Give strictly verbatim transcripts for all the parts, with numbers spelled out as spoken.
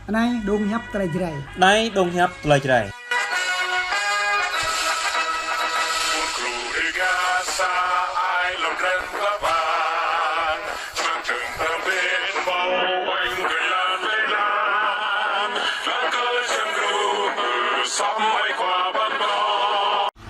Anai dong hiăp tơlơi Jrai. Anai dong hiăp tơlơi Jrai.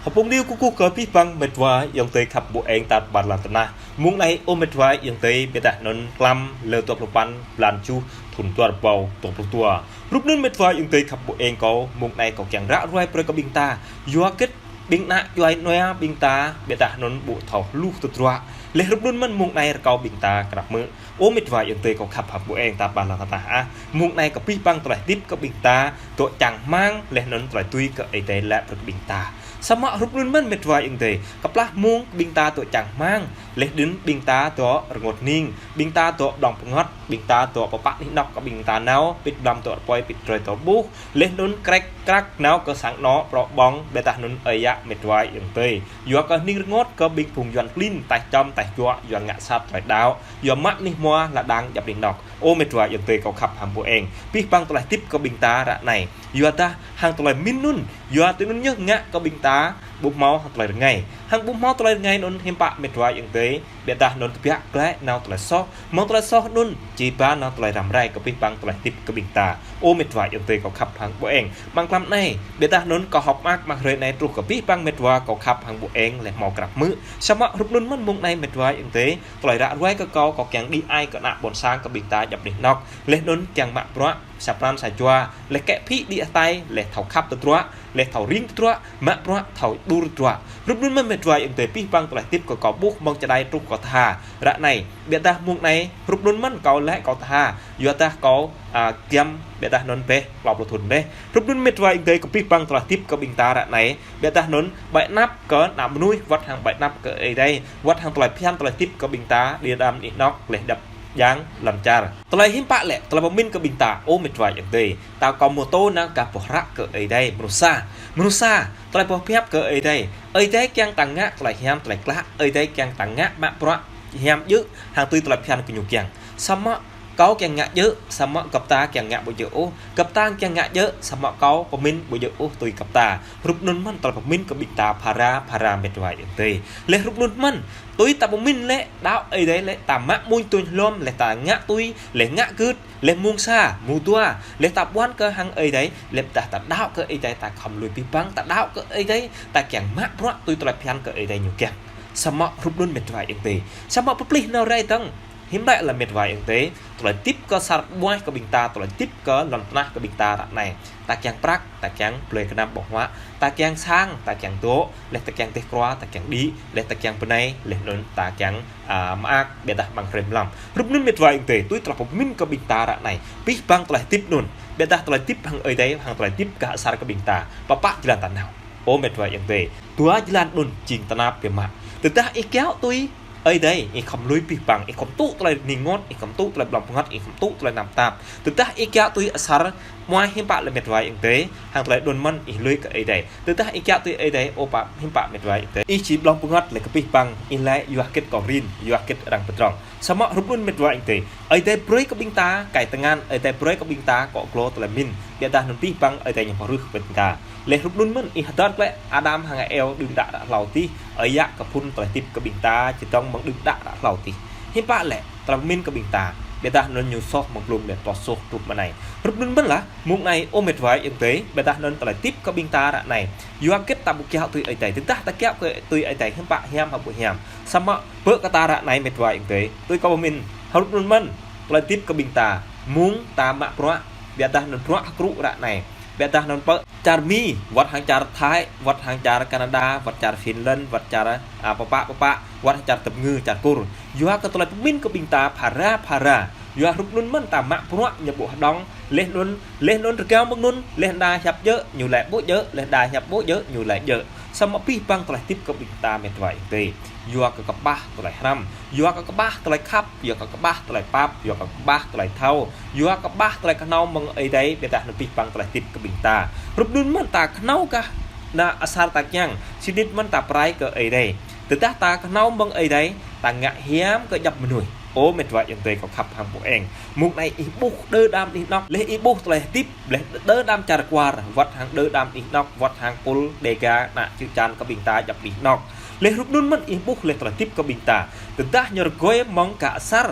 Hơpŭng điêu kơkuh kơ abih bang mĕt wa ayŏng adơi khăp ƀu eng tar ƀar lŏn tơnah. Mông anai ơ mĕt wa ayŏng adơi, biă dah anŭn klăm lơ dua pluh păn blan tơjuh thŭn dua rơbâo dua pluh dua. Hrup anŭn mĕt wa ayŏng adơi khăp ƀu eng kâo, mông anai kâo kiăng ră ruai brơi kơ ƀing ta. Yua hơget ƀing ană djuai ania ƀing ta, biă dah anŭn ƀu thâo hluh tơdruă. Laih hrup anŭn mơ̆n mông anai rơkâo ƀing ta krăp mơ̆. Ơ mĕt wa ayŏng adơi kâo khăp hăng ƀu eng tar ƀar lŏn tơnah ah. Mông anai kơ abih bang tơlơi hơdip kơ ƀing ta, dŏ čang rơmang, laih anŭn tơlơi tui kơ Ơi Adai laĭ brơi kơ ƀing ta. Samơ̆ hrup anŭn mơ̆n mĕt wa ayŏng adơi, kơplah mông kơ ƀing ta dŏ čang rơmang, laih anŭn ƀing ta dŏ rơngot hning, ƀing ta dŏ blŏng pơngăt, ƀing ta dŏ pơpă anih anŏ kơ ƀing ta nao, pĭt blăm dŏ rơpơi, pĭt drơi dŏ ƀuh, laih anŭn krĕk krăk nao kơ sang anŏ prŏ ƀơ̆ng, biă dah anŭn ơi yă mĕt wa ayŏng adơi. Yua kơ hning rơngot kơ ƀing phung Yuan klin, taih čăm, taih juă, Yuan ngă sat tơlơi đaŏ, yua mă anih hmua lŏn đang djăp anih anŏ. Ơ mĕt wa ayŏng adơi kâo khăp hăng ƀu eng. Abih bang tơlơi hơdip kơ ƀing ta ră anai. Yua dah hăng tơlơi pơmĭn anŭn, yua tui anŭn yơh ngă kơ ƀing ta ƀu hmâo hăng tơlơi rơngai. Hăng ƀu hmâo tơlơi rơngai anŭn hiư̆m pă mĕt wa ayŏng adơi, biă dah anŭn tơbiă glaĭ nao tơlơi soh. Hmâo tơlơi soh anŭn či ba nao tơlơi răm rai kơ abih bang tơlơi hơdip kơ ƀing ta. Ơ mĕt wa ayŏng adơi kâo khăp hăng ƀu eng. Mơ̆ng klăm anai, biă dah anŭn kâo hơ̆k mơak mơ̆ng hrơi anai truh kơ abih bang mĕt wa kâo khăp hăng ƀu eng laih hmâo krăp mơ̆. Samơ̆ hrup anŭn mơ̆n mông anai mĕt wa ayŏng adơi, tơlơi ră ruai kơ kâo, kâo kiăng đĭ ai kơ ană ƀôn sang kơ ƀing ta djăp anih anŏ. Laih anŭn kiăng mă bruă sa pran sa jua, laih kĕ phĭ đĭ hơtai, laih thâo khăp tơdruă, laih thâo ring tơdruă, mă bruă thâo djru tơdruă. Hrup anŭn mơ̆n mĕt wa ayŏng adơi abih bang tơlơi hơdip kơ kâo ƀuh mơ̆ng čơđai truh kơ tha. Ră anai, biă dah mông anai, hrup anŭn mơ̆n kâo laĭ kâo tha. Yua dah kâo, a, giăm, biă dah anŭn bĕ, klâo pluh thŭn bĕ. Hrup anŭn mĕt wa ayŏng adơi kơ abih bang tơlơi hơdip kơ ƀing ta ră anai. Biă dah anŭn, ƀai anăp kơ ană mơnuih, wơ̆t hăng ƀai anăp kơ Ơi Adai, wơ̆t hăng tơlơi phiăn tơlơi hơdip kơ ƀing ta, đĭ đam anih anŏ, laih djăp jang lŏn čar. Tơlơi hiư̆m pă lĕ, tơlơi pơmĭn kơ ƀing ta, ơ mĕt wa ayŏng adơi. Ta kâo mơtô nao gah boh hră kơ Ơi Adai, mơnuih sa. Mơnuih sa, tơlơi boh pơhiăp kơ Ơi Adai. Ơi Adai kiăng ta ngă tơlơi hiam tơlơi klă, Ơi Adai kiăng ta ngă mă bruă hiam djơ̆, hăng tui tơlơi phiăn kơ ñu kiăng. Samơ̆ kâo kiăng ngă djơ̆, samơ̆ gơp ta kiăng ngă ƀu djơ̆ ôh, gơp ta kiăng ngă djơ̆, samơ̆ kâo pơmĭn ƀu djơ̆ ôh tui gơp ta. Hrup anŭn mơ̆n tơlơi pơmĭn kơ ƀing ta phara, phara mĕt wa ayŏng adơi. Laih hrup anŭn mơ̆n, tui ta pơmĭn lĕ, đaŏ Ơi Adai lĕ, ta mă mơ̆ng tui hlom, laih ta ngă tui, laih ngă gưt, laih mơ̆ng sa, mơ̆ng dua, laih ta ƀuăn kơ hăng Ơi Adai, laih dah ta đaŏ kơ Ơi Adai, ta khŏm lui abih bang, ta đaŏ kơ Ơi Adai, ta kiăng mă bruă tui tơlơi phiăn kơ Ơi Adai ñu kiăng. Samơ̆ hrup anŭn mĕt wa ayŏng adơi. Samơ̆ pơplih nao rai dơ̆ng. Hiư̆m lĕ lăm mĕt wa ayŏng adơi, tơlơi hơdip kơ sa ƀuai kơ ƀing ta, tơlơi hơdip kơ lŏn tơnah kơ ƀing ta ră anai. Ta kiăng prăk, ta kiăng blơi kơnăm ƀơ̆ng huă, ta kiăng sang, ta kiăng dŏ, laih ta kiăng dêh krua, ta kiăng đĭ, laih ta kiăng bơnai, laih anŭn ta kiăng, a, mơak, biă dah mơ̆ng hrơi mlam. Hrup anŭn mĕt wa ayŏng adơi, tui tơlơi pơmĭn kơ ƀing ta ră anai. Abih bang tơlơi hơdip anŭn, biă dah tơlơi hơdip hăng Ơi Adai, hăng tơlơi hơdip kơ asar kơ ƀing ta. Pơpă jơlan ta nao. Ơ mĕt wa ayŏng adơi, dua jơlan anŭn jing tơnap biă mă. Tơdah ih kiaŏ tui Ơi Adai, ih khŏm lui abih bang, ih khŏm tŭ tơlơi rơngot, ih khŏm tŭ tơlơi blŏng pơngăt, ih khŏm tŭ tơlơi tơnap tap. Tơdah ih kiaŏ tui asar, ƀuai hiư̆m pă lĕ mĕt wa ayŏng adơi, hăng tơlơi anŭn mơ̆n ih lui kơ Ơi Adai. Tơdah ih kiaŏ tui Ơi Adai, ơ pă hiư̆m pă mĕt wa ayŏng adơi. Ih či blŏng pơngăt lĕ kơ abih bang, ih lĕ yua hơget kâo rin, yua hơget arăng pơdrŏng. Samơ̆ hrup anŭn mĕt wa ayŏng adơi. Ơi Adai brơi kơ ƀing ta, kai tơngan, Ơi Adai brơi kơ ƀing ta, akŏ glô tơlơi pơmĭn. Biă dah anŭn abih bang, Ơi Adai ñu pơrơh kơ ƀing ta. Laih hrup anŭn mơ̆n, ih hơdơr glaĭ, Adam hăng Êwa đưm đă ră hlâo adih, Ơi Adai kơ phŭn tơlơi hơdip kơ ƀing ta, či dŏng mơ̆ng đưm đă ră hlâo adih. Hiư̆m pă lĕ, tơlơi pơmĭn kơ ƀing ta. Biă dah anŭn ñu soh mơ̆ng blung laih tơlơi soh truh mơ̆ng anai. Hrup anŭn mơ̆n lah, mông anai ơ mĕt wa ayŏng adơi, biă dah anŭn tơlơi hơdip kơ ƀing ta ră anai. Yua hơget ta ƀu kiaŏ tui Ơi Adai, tơdah ta kiaŏ kơ tui Ơi Adai hiư̆m pă hiam hă ƀu hiam. Samơ̆ Bơ kơ ta ră anai mĕt wa ayŏng adơi, tui kâo pơmĭn, hrup anŭn mơ̆n, tơlơi hơdip kơ ƀing ta, mơ̆ng ta mă bruă, biă dah anŭn bruă hơkrŭ ră anai, biă dah anŭn pơ čar Mi, wơ̆t hăng čar Thái, wơ̆t hăng čar Canada, wơ̆t čar Finland, wơ̆t čar, a, pơpă pơpă, wơ̆t hăng čar tơpơngư, čar Kur. Yua kơ tơlơi pơmĭn kơ ƀing ta phara phara, yua hrup anŭn mơ̆n ta mă bruă ñu ƀu hơđong, laih anŭn, laih anŭn rơgao mơ̆ng anŭn, laih đa hiăp djơ̆, ñu lĕ ƀu djơ̆, laih đa hiăp ƀu djơ̆, ñu lĕ djơ̆. Samơ̆ abih bang tơlơi hơdip kơ ƀing ta mĕt wa ayŏng adơi. Yua kơ kơƀah tơlơi hrăm, yua kơ kơƀah tơlơi khăp, yua kơ kơƀah tơlơi pap, yua kơ kơƀah tơlơi thâo, yua kơ kơƀah tơlơi kơhnâo mơ̆ng Ơi Adai, biă dah anŭn abih bang tơlơi hơdip kơ ƀing ta. Hrup anŭn mơ̆n ta kơhnâo kah, ană asar ta kiăng, sĭt nik mơ̆n ta pơrai kơ Ơi Adai. Tơdah ta kơhnâo mơ̆ng Ơi Adai, ta ngă hiam kơ djăp mơnuih. Ơ mĕt wa ayŏng adơi kâo khăp hăng ƀu eng. Mơ̆ng anai ih ƀuh đơ đam anih anŏ. Laih ih ƀuh tơlơi hơdip, laih đơ đam čar kwar, wơ̆t hăng đơ đam anih anŏ, wơ̆t hăng pul Dega ană čư̆ čan kơ ƀing ta djŏp anih anŏ. Laih hrup anŭn mơ̆n ih ƀuh laih tơlơi hơdip kơ ƀing ta. Tơdah ñu rơgơi mơ̆ng kơ asar,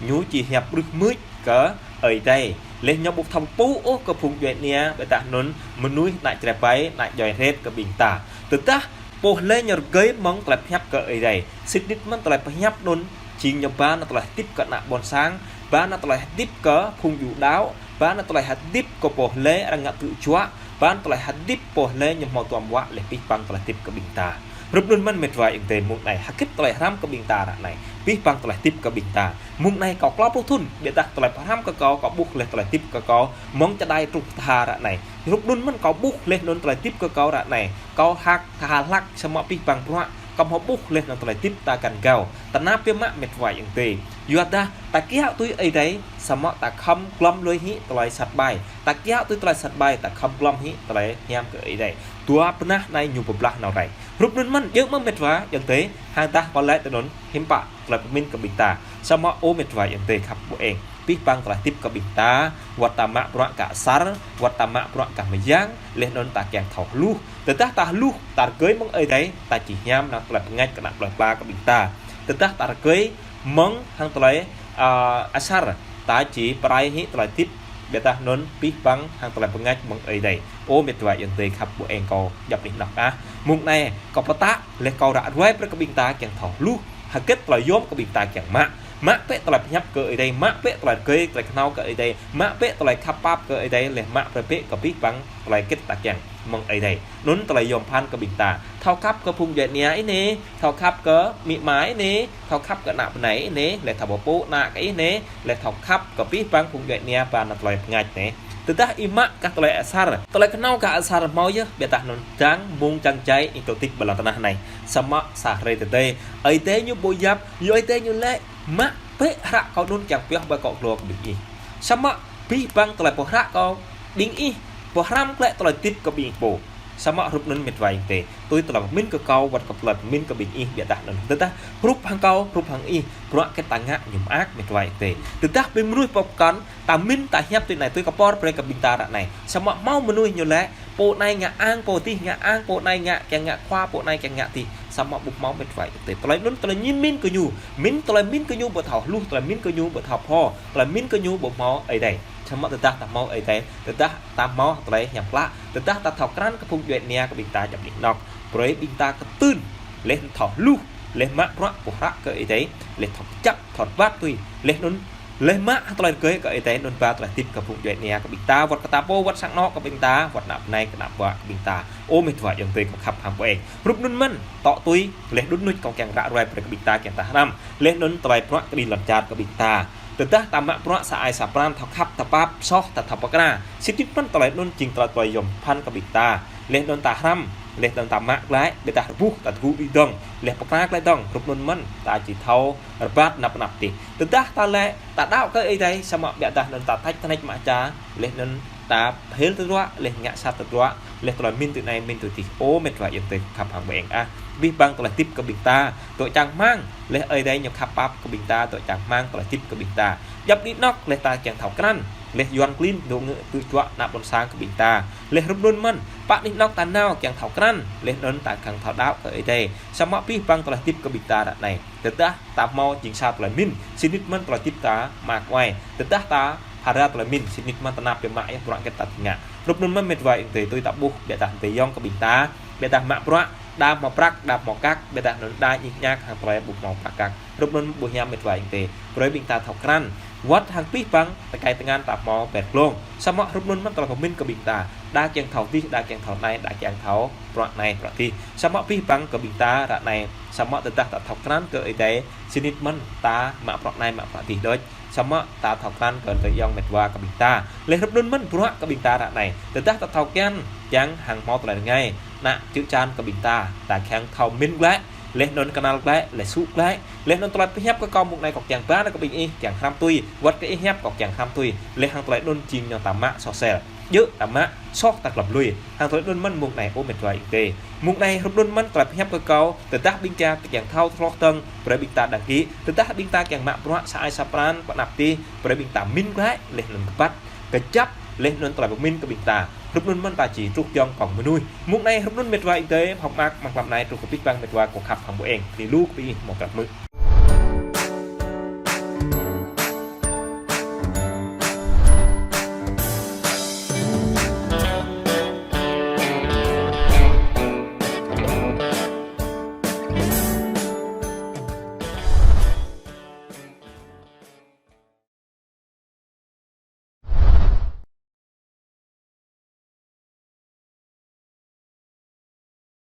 ñu či hiăp brưh mưč kơ Ơi Adai. Laih ñu ƀu thâo pơpŭ ôh kơ phung djuai ania, ƀiădah anŭn mơnuih ană čre ƀai, ană djuai hrĕt kơ ƀing ta. Tơdah pô hlơi ñu rơgơi mơ̆ng tơlơi pơhiăp kơ Ơi Adai. Sĭt nik mơ̆n tơlơi pơhiăp anŭn, jing ñu ba nao tơlơi hơdip kơ ană ƀôn sang, ba nao tơlơi hơdip kơ phung djuai đaŏ, ba nao tơlơi hơdip kơ pô hlơi arăng ngă tŭ juă, ba nao tơlơi hơdip pô hlơi ñu hmâo tuam wă laih pih păng tơlơi hơdip kơ ƀing ta. Hrup anŭn mơ̆n mĕt wa ayŏng adơi mơ̆ng anai, hơgĕt tơlơi hrăm kơ ƀing ta ră anai. Pih păng tơlơi hơdip kơ ƀing ta. Mơ̆ng anai kâo klâo pluh thŭn, ƀiădah tơlơi pơhrăm kơ kâo, kâo ƀuh laih tơlơi hơdip kơ kâo, mơ̆ng čơđai truh tha ră anai. Hrup anŭn mơ̆n kâo ƀuh laih anŭn tơlơi hơdip kơ kâo ră anai. Kâo hăk, kâo hlăk, samơ̆ pih păng bruă, kâo hmâo ƀuh laih anŭn tơlơi hơdip ta găn gao. Tơnap biă mă mĕt wa ayŏng adơi. Yua dah, ta kiaŏ tui Ơi Adai, samơ̆ ta khŏm glŏm lui hĭ tơlơi sat ƀai. Ta kiaŏ tui tơlơi sat ƀai, ta khŏm glŏm hĭ tơlơi hiam kơ Ơi Adai. Dua bơnah anai ñu pơblah nao rai. Hrup anŭn mơ̆n, djơ̆ mơ̆n mĕt wa ayŏng adơi, hăng dah kâo laĭ tui anŭn, hiư̆m pă tơlơi pơmĭn kơ ƀing ta. Samơ̆ ơ mĕt wa ayŏng adơi khăp ƀu eng. Pih păng tơlơi hơdip kơ ƀing ta, wơ̆t ta mă bruă kơ asar, wơ̆t ta mă bruă kơ mơyang, laih anŭn ta kiăng thâo hluh. Tơdah ta hluh, ta rơgơi mơ̆ng Ơi Adai, ta či hiam nao tơlơi pơngač kơ ană plơi pla kơ ƀing ta. Tơdah ta rơgơi mơ̆ng hăng tơlơi, a, asar, ta či pơrai hĭ tơlơi hơdip, ƀiădah anŭn pih păng hăng tơlơi pơngač mơ̆ng Ơi Adai. Ơ mĕt wa ayŏng adơi khăp ƀu eng kâo djŏp anih anŏ ah. Mơ̆ng anai, kâo pơtă, laih kâo ră ruai brơi kơ ƀing ta kiăng thâo hluh, hơgĕt tơlơi yôm kơ ƀing ta kiăng mă. Mă bĕ tơlơi pơhiăp kơ Ơi Adai, mă bĕ tơlơi rơgơi, tơlơi kơhnâo kơ Ơi Adai, mă bĕ tơlơi khăp pap kơ Ơi Adai, laih mă brơi bĕ kơ pih păng tơlơi hơgĕt ta kiăng mơ̆ng Ơi Adai. Anŭn tơlơi yôm phăn kơ ƀing ta. Thâo khăp kơ phung djuai ania ih anai, thâo khăp kơ amĭ ama ih anai, thâo khăp kơ ană bơnai ih anai, laih thâo pơpŭ ană kơ ih anai, laih thâo khăp kơ pih păng phung djuai ania ba nao tơlơi pơngač anai. Tơdah ih mă kơ tơlơi asar, tơlơi kơhnâo kơ asar hmâo yơh, ƀiădah anŭn čang mơ̆ng čang jai ih tơl tĭp ƀơi lŏn tơnah anai. Samơ̆ sa hrơi tơdơi, Ơi Adai ñu ƀu yap, yua Ơi Adai ñu laĭ, mă bĕ hră kâo anŭn kiăng pioh ƀơi akŏ glô kơ ƀing ih. Samơ̆ pih păng tơlơi pơhră kơ ƀing ih, pơhrăm glaĭ tơlơi hơdip kơ ƀing ih pô. Samơ̆ hrup anŭn mĕt wa ayŏng adơi. Tui tơlơi pơmĭn kơ kâo, wơ̆t kơ tơlơi pơmĭn kơ ƀing ih ƀiădah anŭn. Tơdah hrup hăng kâo, hrup hăng ih, bruă hơgĕt ta ngă ñu mơak mĕt wa ayŏng adơi. Tơdah ƀing mơnuih pơkŏn, ta mĭn ta hiăp tui anai tui kơ pơr brơi kơ ƀing ta ră anai. Samơ̆ hmâo mơnuih ñu laĭ, pô anai ngă ang, pô adih ngă ang, pô anai ngă kiăng ngă khua, pô anai kiăng ngă adih. Samơ̆ ƀu hmâo mĕt wa ayŏng adơi. Tơlơi anŭn tơlơi ñu mĭn kơ ñu. Mĭn tơlơi mĭn kơ ñu ƀu thâo hluh, tơlơi mĭn kơ ñu ƀu thâo pho, tơlơi mĭn kơ ñu ƀu hmâo Ơi Adai. Samơ̆ tơdah ta hmâo Ơi Adai, tơdah ta hmâo tơlơi hiam klă, tơdah ta thâo krăn kơ phung djuai ania kơ ƀing ta djŏp anih anŏ. Brơi ƀing ta kơtưn, laih thâo hluh, laih mă bruă pơhră kơ Ơi Adai, laih thâo kơjăp, thâo rơbat tui, laih anŭn, laih mă tơlơi rơgơi kơ Ơi Adai anŭn ba tơlơi hơdip kơ phung djuai ania kơ ƀing ta, wơ̆t kơ ta pô, wơ̆t sang anŏ kơ ƀing ta, wơ̆t ană bơnai kơ ană ƀuă kơ ƀing ta. Ơ mĕt wa ayŏng adơi kâo khăp hăng ƀu eng. Hrup anŭn mơ̆n, tŏ tui, laih đŭn nuč kâo kiăng ră ruai brơi kơ ƀing ta kiăng ta hrăm. Laih anŭn tơlơi bruă kơđi lŏn čar kơ ƀing ta. Tơdah ta mă bruă sa ai sa pran thâo khăp ta pap soh ta thâo pơkra. Sĭt nik mơ̆n tơlơi anŭn jing tơlơi tơlơi yôm phăn kơ ƀing ta. Laih anŭn ta hrăm, laih anŭn ta mă glaĭ, ƀiădah rơbuh ta tơgŭ đĭ dơ̆ng. Laih pơkra glaĭ dơ̆ng, hrup anŭn mơ̆n ta či thâo rơbat năp năp tih. Tơdah ta laĭ, ta đaŏ kơ Ơi Adai, samơ̆ ƀiădah anŭn ta tač tơnač mă ča, laih anŭn ta hil tơdruă, laih ngă sat tơdruă, laih tơlơi mĭn tui anai mĭn tui adih. Ơ mĕt wa ayŏng adơi khăp hăng ƀu eng ah. Pih păng tơlơi hơdip kơ ƀing ta, dŏ čang rơmang, laih Ơi Adai ñu khăp pap kơ ƀing ta, dŏ čang rơmang tơlơi hơdip kơ ƀing ta. Djŏp anih anŏ, laih ta kiăng thâo krăn, laih Yuăn klin, dŏ ngă tŭ juă ană ƀôn sang kơ ƀing ta. Laih hrup anŭn mơ̆n, pă anih anŏ ta nao kiăng thâo krăn, laih anŭn ta kiăng thâo đaŏ kơ Ơi Adai. Samơ̆ pih păng tơlơi hơdip kơ ƀing ta ră anai. Tơdah ta hmâo jing sa tơlơi mĭn, sĭt nik mơ̆n tơlơi hơdip ta mă kuai. Tơdah ta phara tơlơi mĭn, sĭt nik mơ̆n tơnap biă mă yơh bruă hơgĕt ta ngă. Hrup anŭn mơ̆n mĕt wa ayŏng adơi tui ta ƀuh, ƀiădah adơi ayŏng kơ ƀing ta, ƀiădah mă bruă, đa hmâo prăk, đa hmâo kăk, ƀiădah anŭn đa ñik ñak hăng tơlơi ƀu hmâo prăk kăk. Hrup anŭn ƀu hiam mĕt wa ayŏng adơi. Brơi ƀing ta thâo krăn. Wơ̆t hăng pih păng, tơkai tơngan ta hmâo ƀĕt glông. Samơ̆ hrup anŭn mơ̆n tơlơi pơmĭn kơ ƀing ta. Đa kiăng thâo adih, đa kiăng thâo anai, đa kiăng thâo bruă anai, bruă adih. Samơ̆ pih păng kơ ƀing ta ră anai. Samơ̆ tơdah ta thâo krăn kơ Ơi Adai, sĭt nik mơ̆n ta mă bruă anai, mă bruă adih đôč. Samơ̆ ta thâo krăn kơ adơi ayŏng mĕt wa kơ ƀing ta. Laih hrup anŭn mơ̆n bruă kơ ƀing ta ră anai. Tơdah ta thâo kiăng, kiăng hăng hmâo tơlơi rơngai. Ană čư̆ čan kơ ƀing ta, ta kiăng thâo mĭn glaĭ, laih anŭn kơnăl glaĭ, laih sŭ glaĭ, laih anŭn tơlơi pơhiăp kơ kâo mơ̆ng anai kâo kiăng ba nao kơ ƀing ih, kiăng hrăm tui, wơ̆t kơ ih hiăp kâo kiăng hrăm tui, laih hăng tơlơi anŭn jing ñu ta mă soh sel. djơ̆ ta mă, soh ta glŏm lui. Hăng tơlơi anŭn mơ̆n mơ̆ng anai ơ mĕt wa ing tê. Mơ̆ng anai hrup anŭn mơ̆n tơlơi pơhiăp kơ kâo, tơdah ƀing ta kiăng thâo hloh tơ̆ng, brơi ƀing ta đăng ký, tơdah ƀing ta kiăng mă bruă sa ai sa pran, pơ anăp tih, brơi ƀing ta min glaĭ, laih anŭn kơƀăt, kơjăp, laih anŭn tơlơi pơmin kơ ƀing ta. Hrup anŭn mơ̆n ta či truh giŏng pŏng mơnuih. Mơ̆ng anai hrup anŭn mĕt wa ing tê, hơ̆k mơak amăng mlam anai truh kơ abih bang mĕt wa kâo khăp hăng ƀu eng, bơni lu kơ ƀing ih mơ̆ng krăp mơ̆.